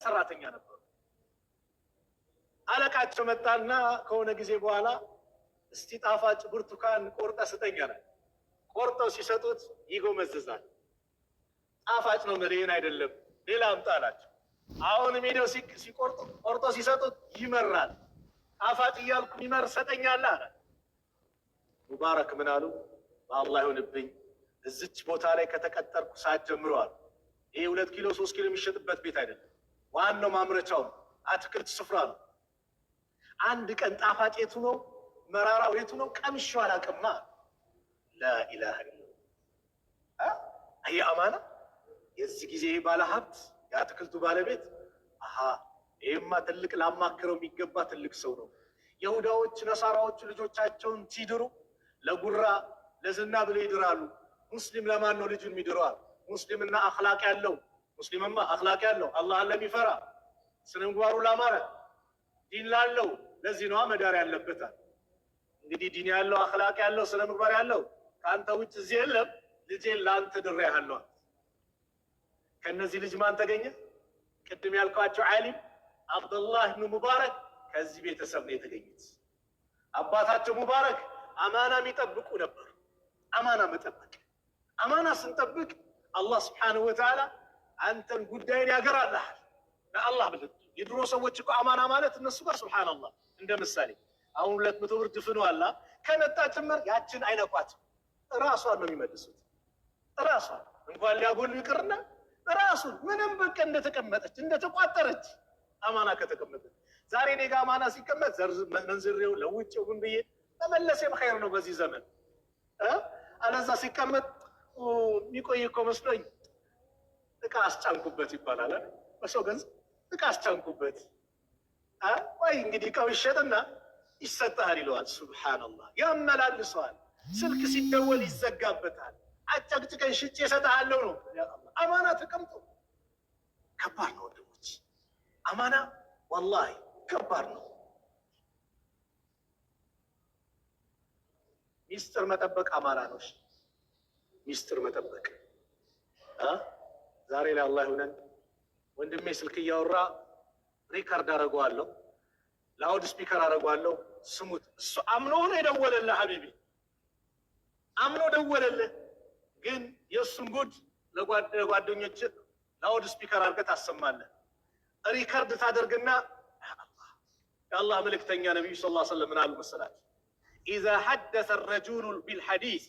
ሰራተኛ ነበሩ። አለቃቸው መጣና ከሆነ ጊዜ በኋላ እስቲ ጣፋጭ ብርቱካን ቆርጠ ስጠኝ አለ። ቆርጠው ሲሰጡት ይጎመዝዛል። ጣፋጭ ነው መድህን አይደለም፣ ሌላ አምጣ አላቸው። አሁንም ሄደው ሲቆርጡ ቆርጦ ሲሰጡት ይመራል። ጣፋጭ እያልኩ የሚመር ሰጠኛለህ አለ። ሙባረክ ምን አሉ? በአላህ ይሁንብኝ እዚች ቦታ ላይ ከተቀጠርኩ ሰዓት ጀምረዋል። ይሄ 2 ኪሎ 3 ኪሎ የሚሸጥበት ቤት አይደለም። ዋናው ማምረቻው ነው፣ አትክልት ስፍራ ነው። አንድ ቀን ጣፋጭ የቱ ነው መራራው የቱ ነው ቀምሼው አላውቅማ። لا إله إلا الله። አየ አማና። የዚህ ጊዜ ባለ ሀብት የአትክልቱ ባለቤት አሀ ይህማ ትልቅ ላማክረው የሚገባ ትልቅ ሰው ነው። የሁዳዎች ነሳራዎች ልጆቻቸውን ሲድሩ ለጉራ ለዝና ብለው ይድራሉ። ሙስሊም ለማን ነው ልጁን የሚድረዋል? ሙስሊምና አኽላቅ ያለው፣ ሙስሊምማ አኽላቅ ያለው፣ አላህን ለሚፈራ፣ ስነ ምግባሩ ላማረ፣ ዲን ላለው፣ ለዚህ ነዋ መዳር ያለበታል። እንግዲህ ዲን ያለው፣ አኽላቅ ያለው፣ ስነ ምግባር ያለው ከአንተ ውጭ እዚህ የለም። ልጄን ለአንተ ድሬ ያለዋል። ከእነዚህ ልጅ ማን ተገኘ? ቅድም ያልኳቸው ዓሊም አብዱላህ ብኑ ሙባረክ ከዚህ ቤተሰብ ነው የተገኙት። አባታቸው ሙባረክ አማና የሚጠብቁ ነበሩ። አማና መጠበቅ፣ አማና ስንጠብቅ አላህ سبحانه وتعالى አንተን ጉዳይን ያገራልሃል። ለአላህ ብለህ የድሮ ሰዎች እኮ አማና ማለት እነሱ ጋር سبحان الله እንደ ምሳሌ አሁን 200 ብር ድፍኑ አላ ከመጣ ጭምር ያችን አይነኳትም። እራሷን ነው የሚመልሱት። እራሷን እንኳን ሊያጎሉ ይቅርና ራሱን ምንም በቃ እንደተቀመጠች እንደተቋጠረች አማና ከተቀመጠች። ዛሬ እኔ ጋ አማና ሲቀመጥ መንዝሬው ለውጭው ምን ብዬ መመለሴም ኸይር ነው በዚህ ዘመን። አለዛ ሲቀመጥ የሚቆይ እኮ መስሎኝ እቃ አስጫንኩበት ይባላል። በሰው ገንዘብ እቃ አስጫንኩበት ወይ እንግዲህ እቃው ይሸጥና ይሰጥሃል ይለዋል። سبحان الله ያመላልሰዋል። ስልክ ሲደወል ይዘጋበታል። አጨቅጭቀን ሽጬ እሰጥሃለሁ ነው። አማና ተቀምጦ ከባድ ነው ወንድሞች፣ አማና والله ከባድ ነው። ሚስጥር መጠበቅ አማና ነው። ሚስጥር መጠበቅ ዛሬ ላይ አላህ ይሁነን። ወንድሜ ስልክ እያወራ record አደርገዋለሁ፣ loud speaker አደርገዋለሁ። ስሙት። እሱ አምኖ ነው የደወለልህ፣ حبيبي አምኖ ደወለልህ። ግን የእሱን ጉድ ለጓደኞች loud speaker አድርገህ ታሰማለህ። Record ታደርግና የአላህ መልእክተኛ ነቢዩ صلى الله عليه وسلم ምን አሉ መሰላችሁ? إذا حدث الرجل بالحديث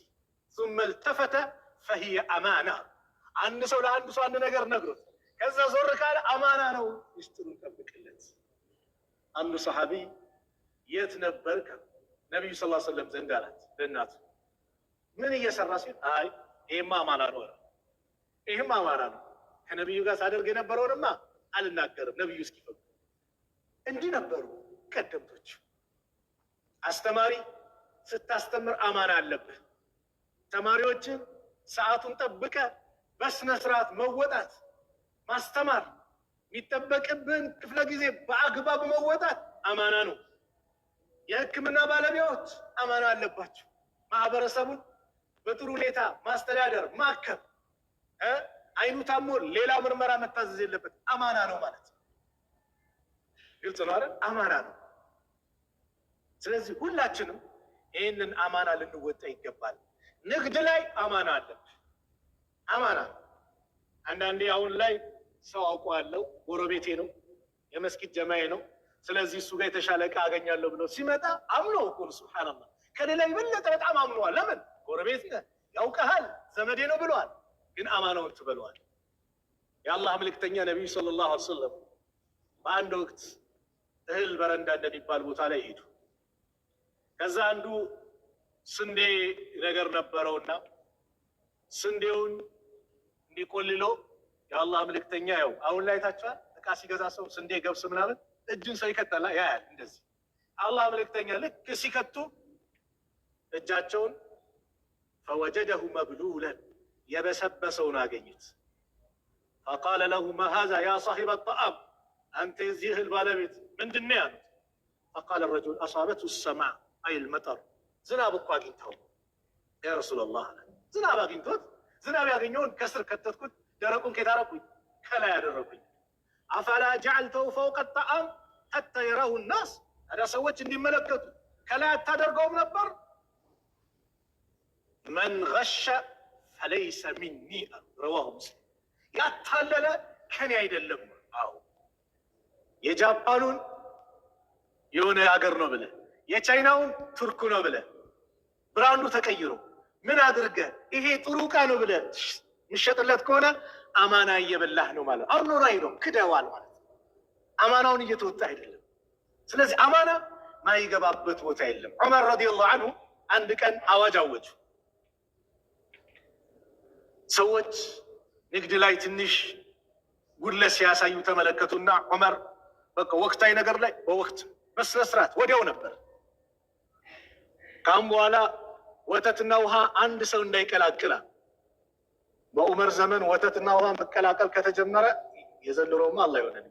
ثم التفت فهي أمانة። አንድ ሰው ለአንድ ሰው አንድ ነገር ነግሮት ከዛ ዞር ካለ አማና ነው፣ ሚስጥሩን ጠብቅለት። አንዱ ሰሓቢ የት ነበርክ? ነቢዩ صلى الله عليه وسلم ዘንድ አላት ለእናቱ። ምን እየሰራ ሲል አይ ይሄማ አማና ነው፣ ይህም አማና ነው። ከነቢዩ ጋር ሳደርግ የነበረውንማ አልናገርም ነቢዩ እስኪፈቅዱ። እንዲህ ነበሩ ቀደምቶች። አስተማሪ ስታስተምር አማና አለብህ። ተማሪዎችን ሰዓቱን ጠብቀ በስነ ስርዓት መወጣት ማስተማር የሚጠበቅብህን ክፍለ ጊዜ በአግባቡ መወጣት አማና ነው። የሕክምና ባለሙያዎች አማና አለባቸው። ማህበረሰቡን በጥሩ ሁኔታ ማስተዳደር፣ ማከም፣ አይኑ ታሞ ሌላ ምርመራ መታዘዝ የለበት፣ አማና ነው ማለት ግልጽ ነው አይደል? አማና ነው። ስለዚህ ሁላችንም ይህንን አማና ልንወጣ ይገባል። ንግድ ላይ አማና አለብህ። አማና አንዳንዴ አሁን ላይ ሰው አውቀዋለሁ፣ ጎረቤቴ ነው፣ የመስጊድ ጀማዬ ነው። ስለዚህ እሱ ጋር የተሻለ እቃ አገኛለሁ ብሎ ሲመጣ አምኖ እኮ ነው። سبحان الله ከሌላ የበለጠ በጣም አምነዋል። ለምን? ጎረቤት ነህ፣ ያውቀሃል፣ ዘመዴ ነው ብለዋል። ግን አማናውን ትበለዋል። የአላህ መልእክተኛ ነቢዩ صلى الله عليه وسلم በአንድ ወቅት እህል በረንዳ እንደሚባል ቦታ ላይ ሄዱ። ከዛ አንዱ ስንዴ ነገር ነበረውና ስንዴውን እንዲቆልሎ የአላህ መልእክተኛ ያው አሁን ላይ ታችኋል። እቃ ሲገዛ ሰው ስንዴ፣ ገብስ ምናምን እጁን ሰው ይከተላ ያያል። እንደዚህ አላህ መልእክተኛ ልክ ሲከቱ እጃቸውን ፈወጀደሁ መብሉለን የበሰበሰውን አገኙት። ፈቃለ ለሁ ማ ሃዛ ያ ሳሒበ ጣዓም፣ አንተ የዚህ እህል ባለቤት ምንድን ነው ያሉት። ፈቃለ ረጁል አሳበቱ ሰማ አይ ልመጠር፣ ዝናብ እኮ አግኝተው ያ ረሱላላህ፣ ዝናብ አግኝቶት ዝናብ ያገኘውን ከስር ከተትኩት፣ ደረቁን ከየት አደረኩኝ? ከላይ አደረኩኝ። أفلا جعلته فوق الطعام حتى يراه الناس። ታዲያ ሰዎች እንዲመለከቱ ከላይ አታደርገውም ነበር? من غش فليس مني አሉ። رواه مسلم። ያታለለ ከኔ አይደለም። አዎ የጃፓኑን የሆነ ሀገር ነው ብለህ የቻይናውን ቱርኩ ነው ብለህ brand ኡ ተቀይሮ ምን አድርገህ ይሄ ጥሩ ዕቃ ነው ብለህ የሚሸጥለት ከሆነ አማና እየበላህ ነው ማለት አሁን ኖራይ ነው ክደዋል ማለት አማናውን እየተወጣ አይደለም። ስለዚህ አማና ማይገባበት ቦታ የለም። ዑመር رضي الله عنه አንድ ቀን አዋጅ አወጁ። ሰዎች ንግድ ላይ ትንሽ ጉድለት ሲያሳዩ ተመለከቱና ዑመር በቃ ወቅታዊ ነገር ላይ በወቅት በስነ ስርዓት ወዲያው ነበር። ካሁን በኋላ ወተትና ውሃ አንድ ሰው እንዳይቀላቅላ። በዑመር ዘመን ወተትና ውሃ መቀላቀል ከተጀመረ የዘንድሮማ አላህ ይሆነን።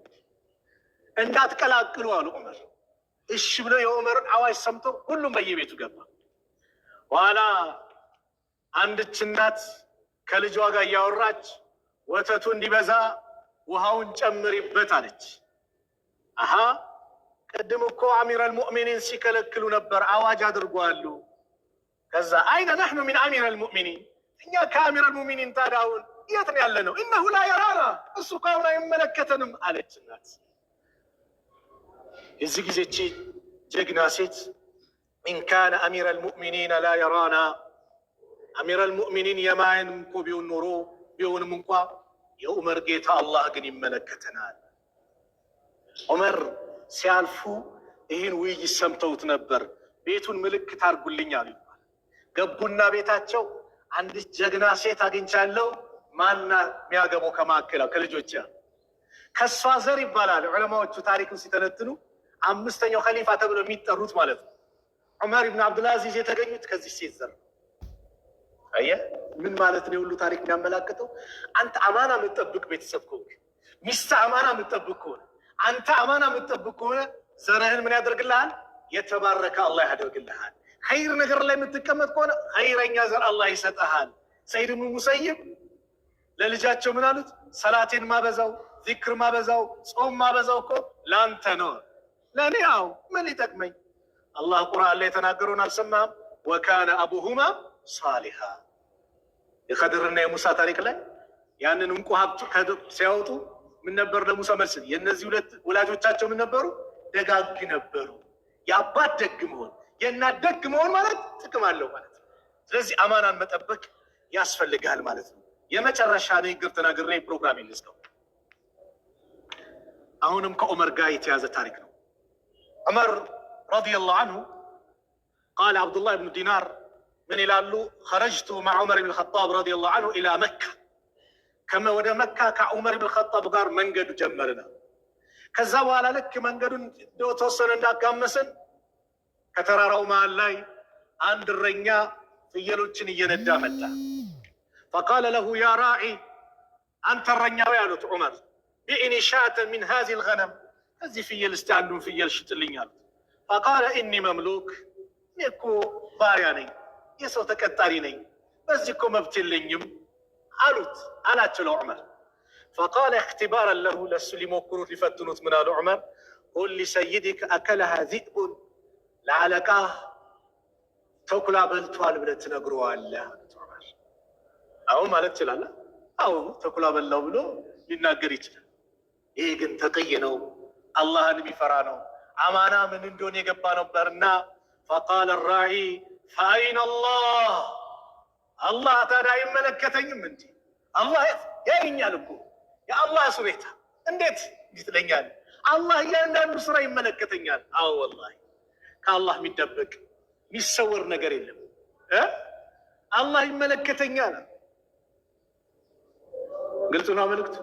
እንዳትቀላቅሉ አሉ ዑመር። እሺ ብሎ የዑመርን አዋጅ ሰምቶ ሁሉም በየቤቱ ገባ። በኋላ አንድች እናት ከልጇ ጋር እያወራች ወተቱ እንዲበዛ ውሃውን ጨምሪበት አለች። አሃ ቅድም እኮ أمير المؤمنين ሲከለክሉ ነበር፣ አዋጅ አድርጓሉ። ከዛ أين نحن من أمير المؤمنين፣ እኛ ከ أمير المؤمنين ታዲያ አሁን የት ነው ያለ ነው? إنه لا يرانا፣ እሱ እኮ አሁን አይመለከተንም አለች እናት። የዚህ ጊዜ እቺ ጀግና ሴት إن كان أمير المؤمنين لا يرانا፣ أمير المؤمنين የማየን እኮ ቢሆን ኖሮ ቢሆንም እንኳ የዑመር ጌታ አላህ ግን ይመለከተናል። ዑመር ሲያልፉ ይህን ውይይት ሰምተውት ነበር። ቤቱን ምልክት አድርጉልኝ አሉ ይባላል። ገቡና ቤታቸው አንዲት ጀግና ሴት አግኝቻለሁ። ማና የሚያገባው ከማዕከላ ከልጆች ከእሷ ዘር ይባላል። ዑለማዎቹ ታሪክን ሲተነትኑ አምስተኛው ከሊፋ ተብሎ የሚጠሩት ማለት ነው። ዑመር ብን አብዱልአዚዝ የተገኙት ከዚህ ሴት ዘር ነው። አየህ ምን ማለት ነው? የሁሉ ታሪክ የሚያመላክተው አንተ አማና የምትጠብቅ ቤተሰብ ከሆንክ፣ ሚስትህ አማና የምትጠብቅ ከሆነ፣ አንተ አማና የምትጠብቅ ከሆነ ዘርህን ምን ያደርግልሃል? የተባረከ አላህ ያደርግልሃል። ኸይር ነገር ላይ የምትቀመጥ ከሆነ ኸይረኛ ዘር አላህ ይሰጠሃል። ሰዒድ ብኑ ሙሰይብ ለልጃቸው ምን አሉት? ሰላቴን ማበዛው፣ ዚክር ማበዛው፣ ጾም ማበዛው እኮ ለአንተ ነው። ለእኔ አዎ ምን ሊጠቅመኝ? አላህ ቁርአን ላይ የተናገረውን አልሰማህም? وكان أبوهما صالحا። የኸድርና የሙሳ ታሪክ ላይ ያንን እንቁ ሀብት ሲያወጡ ምን ነበር ለሙሳ መልስ? የእነዚህ ሁለት ወላጆቻቸው ምን ነበሩ? ደጋግ ነበሩ። የአባት ደግ መሆን የእናት ደግ መሆን ማለት ጥቅም አለው ማለት ነው። ስለዚህ አማናን መጠበቅ ያስፈልጋል ማለት ነው። የመጨረሻ ንግግር ተናግሬ ፕሮግራም ልዝጋው። አሁንም ከዑመር ጋር የተያዘ ታሪክ ነው። ዑመር رضي الله عنه قال አብዱላህ ብኑ ዲናር ምን ይላሉ? خرجت مع عمر بن الخطاب رضي الله عنه إلى مكة፣ ወደ መካ ከዑመር ብን ኸጣብ ጋር መንገዱ ጀመርና ከዛ በኋላ ልክ መንገዱን ተወሰነ እንዳጋመስን ከተራራው መሃል ላይ አንድ እረኛ ፍየሎችን እየነዳ መጣ። فقال له يا راعي፣ አንተ እረኛው ያሉት ዑመር፣ بعني شاة من هذه الغنم፣ ከዚህ ፍየል እስቲ አንዱን ፍየል ሽጥልኝ አሉት። فقال إني مملوك፣ እኔ እኮ ባሪያ ነኝ፣ የሰው ተቀጣሪ ነኝ፣ በዚህ እኮ መብት የለኝም አሉት አላቸው ለዑመር። فقال اختبارا له፣ ለእሱ ሊሞክሩት ሊፈትኑት ምን አሉ ዑመር፣ قل لسيدك أكلها ذئب፣ ለአለቃህ ተኩላ በልቷል ብለህ ትነግረዋለህ አሉት ዑመር። አሁን ማለት ይችላል። አዎ ተኩላ በላው ብሎ ሊናገር ይችላል። ይሄ ግን ተቅይ ነው፣ አላህን የሚፈራ ነው። አማና ምን እንደሆነ የገባ ነበርና فقال الراعي فأين الله፣ አላህ ታዲያ አይመለከተኝም እንዲ? አላህ ያየኛል እኮ የአላህ ሱቤታ እንዴት እንዲህ ትለኛለህ? አላህ እያንዳንዱ ስራ ይመለከተኛል። አዎ والله ከአላህ የሚደበቅ የሚሰወር ነገር የለም። አላህ ይመለከተኛል። ግልጽ ነው መልዕክቱ።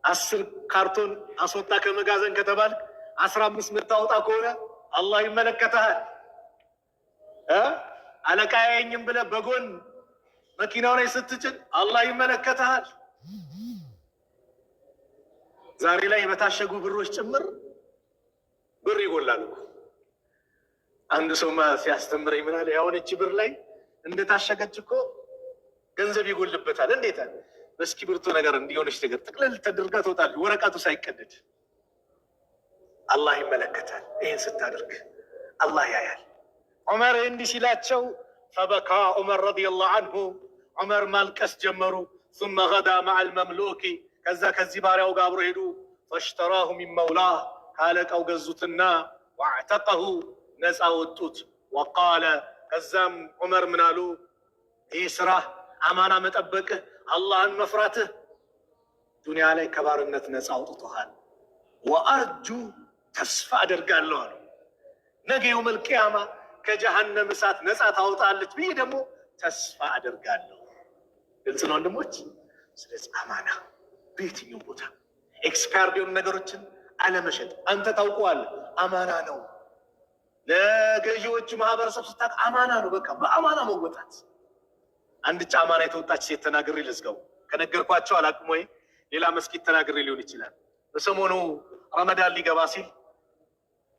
10 ካርቶን አስወጣ ከመጋዘን ከተባልክ 15 የምታወጣ ከሆነ አላህ ይመለከተሃል። አለቃ ያየኝም ብለህ በጎን መኪናው ላይ ስትጭን አላህ ይመለከተሃል። ዛሬ ላይ በታሸጉ ብሮች ጭምር ብር ይጎላል እኮ። አንድ ሰውማ ሲያስተምረኝ ምን አለ፣ ያሁን እቺ ብር ላይ እንደታሸገች እኮ ገንዘብ ይጎልበታል። እንዴት አለ? በእስክሪብቶ ነገር እንዲሆነች ነገር ጥቅልል ተደርጋ ትወጣለች፣ ወረቀቱ ሳይቀደድ። አላህ ይመለከታል። ይህን ስታደርግ አላህ ያያል። ዑመር እንዲህ ሲላቸው فبكى عمر رضي الله عنه፣ ዑመር ማልቀስ ጀመሩ። ثم غدا مع المملوك፣ ከዛ ከዚህ ባሪያው ጋር አብሮ ሄዱ። فاشتراه من مولاه፣ ካለቃው ገዙትና وأعتقه፣ ነፃ ወጡት። وقال፣ ከዛም ዑመር ምን አሉ? ይህ ስራህ አማና መጠበቅህ አላህን መፍራትህ ዱንያ ላይ ከባርነት ነፃ አውጥቶሃል። وأرجو፣ ተስፋ አደርጋለሁ አሉ፣ ነገ يوم القيامة ከጀሃነም እሳት ነፃ ታወጣለች ብዬ ደግሞ ተስፋ አደርጋለሁ። ግልጽ ነው ወንድሞች። ስለዚህ አማና በየትኛው ቦታ expired የሆኑ ነገሮችን አለመሸጥ፣ አንተ ታውቀዋለህ፣ አማና ነው። ለገዢዎቹ ማህበረሰብ ስታውቅ አማና ነው። በቃ በአማና መወጣት። አንድ አማና የተወጣች ሴት ተናግሬ ልዝጋው። ከነገርኳቸው አላቅም ወይ ሌላ መስጊድ ተናግሬ ሊሆን ይችላል። በሰሞኑ ረመዳን ሊገባ ሲል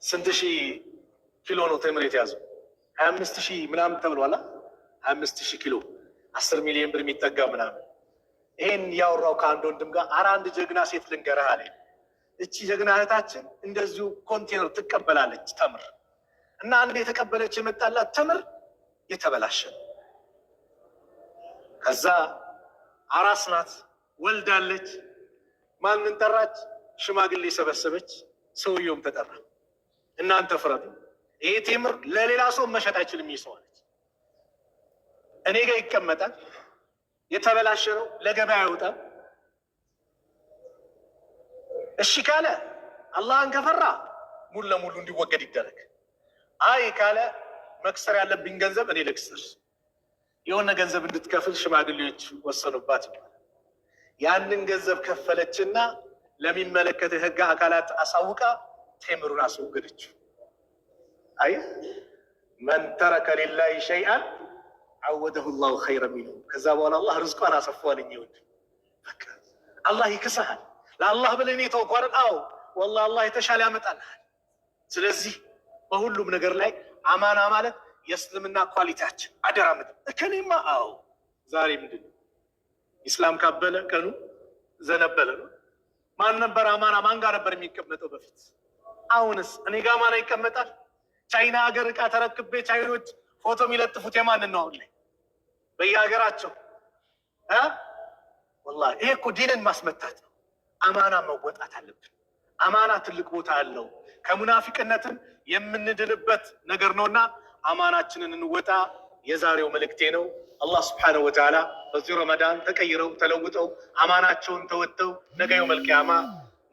ስንት ሺህ ኪሎ ነው ተምር የተያዘው? 25,000 ምናምን ተብሏል። 25,000 ኪሎ 10 ሚሊዮን ብር የሚጠጋ ምናምን። ይሄን ያወራው ከአንድ ወንድም ጋር፣ ኧረ አንድ ጀግና ሴት ልንገርህ አለኝ። እቺ ጀግና እህታችን እንደዚሁ ኮንቴነር ትቀበላለች ተምር፣ እና አንድ የተቀበለች የመጣላት ተምር የተበላሸ ነው። ከዛ አራስ ናት፣ ወልዳለች። ማንን ጠራች? ሽማግሌ ሰበሰበች። ሰውየውም ተጠራ። እናንተ ፍረዱ፣ ይሄ ቴምር ለሌላ ሰው መሸጥ አይችልም። ይህ ሰው አለች፣ እኔ ጋር ይቀመጣል፣ የተበላሸ ነው፣ ለገበያ አይወጣም። እሺ ካለ አላህን ከፈራ ሙሉ ለሙሉ እንዲወገድ ይደረግ። አይ ካለ መክሰር ያለብኝ ገንዘብ እኔ ልክሰር። የሆነ ገንዘብ እንድትከፍል ሽማግሌዎች ወሰኑባት ይባላል። ያንን ገንዘብ ከፈለችና ለሚመለከት የህግ አካላት አሳውቃ ቴምሩን አስወገደችው። አይ من ترك لله شيئا عوضه الله خيرا منه። ከዛ በኋላ አላህ ርዝቋን አሰፏል። ይወድ በቃ አላህ ይክስሃል። ለአላህ ብለህ እኔ ተውኩ አይደል? አዎ والله አላህ የተሻለ ያመጣልሃል። ስለዚህ በሁሉም ነገር ላይ አማና ማለት የእስልምና quality ያችን አደራ ምድር እከሌማ። አዎ ዛሬ ምንድን ነው ኢስላም ካበለ ቀኑ ዘነበለ ነው። ማን ነበር አማና? ማን ጋር ነበር የሚቀመጠው በፊት? አሁንስ እኔ ጋር አማና ይቀመጣል? ቻይና ሀገር እቃ ተረክቤ ቻይኖች ፎቶ የሚለጥፉት የማንን ነው አሁን ላይ በየሀገራቸው? والله ይሄ እኮ ዲንን ማስመታት ነው። አማና መወጣት አለብን። አማና ትልቅ ቦታ አለው። ከሙናፊቅነትም የምንድንበት ነገር ነውና አማናችንን እንወጣ የዛሬው መልእክቴ ነው። አላህ سبحانه وتعالى በዚህ ረመዳን ተቀይረው ተለውጠው አማናቸውን ተወጥተው ነገ يوم القيامة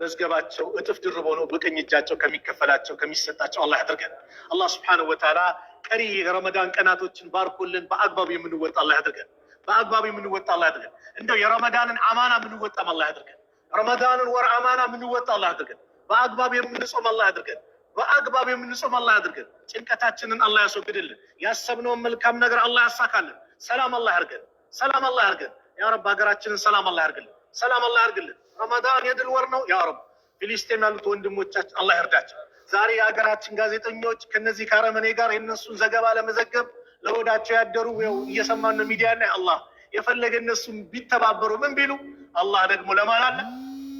መዝገባቸው እጥፍ ድርብ ሆኖ በቀኝ እጃቸው ከሚከፈላቸው ከሚሰጣቸው አላህ ያድርገን። አላህ سبحانه وتعالى ቀሪ የረመዳን ቀናቶችን ባርኮልን በአግባቡ የምንወጣ አላህ ያድርገን። በአግባቡ የምንወጣ አላህ ያድርገን። እንደው የረመዳንን አማና የምንወጣም አላህ ያድርገን። ረመዳንን ወር አማና የምንወጣ አላህ ያድርገን። በአግባብ የምንጾም አላህ ያድርገን። በአግባብ የምንጾም አላህ ያድርገን። ጭንቀታችንን አላህ ያስወግድልን። ያሰብነውን መልካም ነገር አላህ ያሳካልን። ሰላም አላህ ያድርገን። ሰላም አላህ ያድርገን። يا رب ሀገራችንን ሰላም አላህ ያድርግልን። ሰላም አላህ ያድርግልን። ረመዳን የድል ወር ነው። يا رب ፊሊስጤም ያሉት ወንድሞቻችን አላህ ይርዳቸው። ዛሬ የሀገራችን ጋዜጠኞች ከነዚህ ከአረመኔ ጋር የእነሱን ዘገባ ለመዘገብ ለሆዳቸው ያደሩ ያው እየሰማን ነው ሚዲያ ላይ። አላህ የፈለገ እነሱን ቢተባበሩ ምን ቢሉ አላህ ደግሞ ለማን አለ?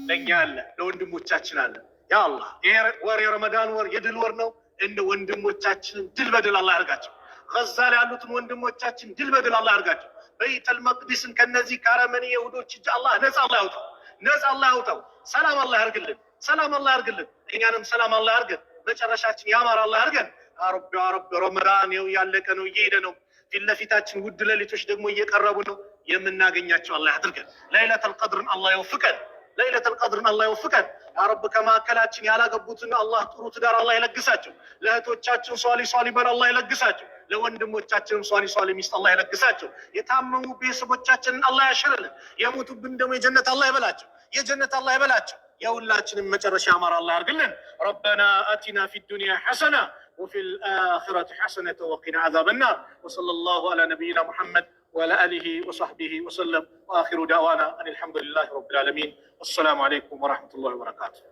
ለእኛ አለ፣ ለወንድሞቻችን አለ። يا الله ይሄ ወር የረመዳን ወር የድል ወር ነው። እንደ ወንድሞቻችንን ድል በድል አላህ ያርጋቸው። ገዛ ላይ ያሉትን ወንድሞቻችን ድል በድል አላህ ያርጋቸው። በይተል መቅዲስን ከነዚህ ከአረመኔ የሁዶች እጅ አላህ ነፃ አላህ ያውጣው፣ ነፃ አላህ ያውጣው። ሰላም አላህ ያርግልን፣ ሰላም አላህ ያርግልን። እኛንም ሰላም አላህ ያርገን። መጨረሻችን ያማረ አላህ ያርገን። يا رب يا رب ረመዳን ይኸው ያለቀ ነው፣ እየሄደ ነው። ፊት ለፊታችን ውድ ሌሊቶች ደግሞ እየቀረቡ ነው። የምናገኛቸው አላህ ያድርገን። ለይለተል ቀድርን አላህ ይወፍቀን። ለይለተል ቀድርን አላህ ይወፍቀን። يا رب ከማዕከላችን ያላገቡትን አላህ ጥሩ ትዳር አላህ ይለግሳቸው። ለእህቶቻችን ሷሊ ሷሊ ባል አላህ ይለግሳቸው። ለወንድሞቻችንም ሷሊ ሷሊ ሚስት አላህ ይለግሳቸው። የታመሙ ቤተሰቦቻችንን አላህ ያሽርልን። የሞቱብን ደግሞ የጀነት አላህ ይበላቸው። የጀነት አላህ ይበላቸው። የሁላችንም መጨረሻ ያማረ አላህ ያርግልን። ربنا آتنا في الدنيا حسنة وفي الآخرة حسنة وقنا عذاب النار وصلى الله على نبينا محمد وعلى آله وصحبه وسلم وآخر دعوانا أن الحمد لله رب العالمين والسلام عليكم ورحمة الله وبركاته።